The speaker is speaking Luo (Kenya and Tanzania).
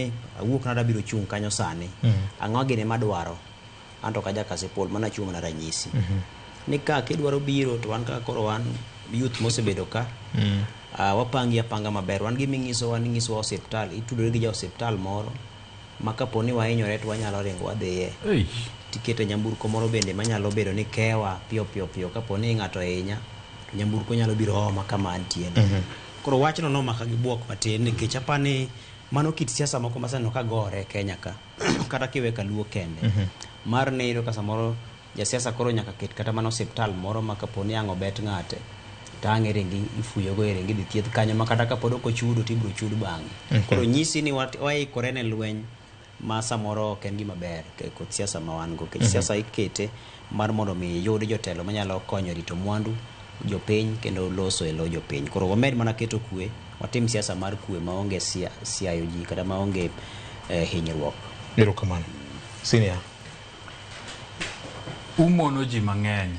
Awuok nada biro chung' kanyo sani. Ang'o gini madwaro? Anto ka jakasipul mana chung' na ranyisi. Ni ka kidwaro biro to wan kaka koro wan youth mosebedo ka. Wapangi apanga maber. Wan gima ing'isowa ni ing'isowa osiptal, itudori gi ja osiptal moro ma kapo ni wahinyore to wanyalo ringo wadhiye. Tikete nyamburko moro bende manyalo bedo ni kewa piyo piyo piyo kapo ni ng'ato ohinya to nyamburko nyalo biro oma kama antie ni. Koro wachno nomaka gi buok matin nikech apani mano kit siasa moko maseneno ka gore e Kenya ka kata kiwe kaluo kende. Mar ni iyudo ka samoro jasiasa koro nyaka ket kata mana osiptal moro ma kapo ni ang' obet ng'ate to ang' iringi ifuyogo iringi idhi thiedh kanyo ma kata kapod ok ochudo to ibiro chud bang'e. Koro nyisi ni waikore ne lweny ma samoro ok en gima ber kod siasa ma wan go. Nikech siasa ikete mar mondo mi yud jotelo manyalo konyo rito mwandu jopiny kendo loso e lo jopiny. Koro wamed mana keto kwe, watim siasa mar kwe maonge siayo ji kata maonge hinyruok. Erokamano. Senior. Umono ji mang'eny.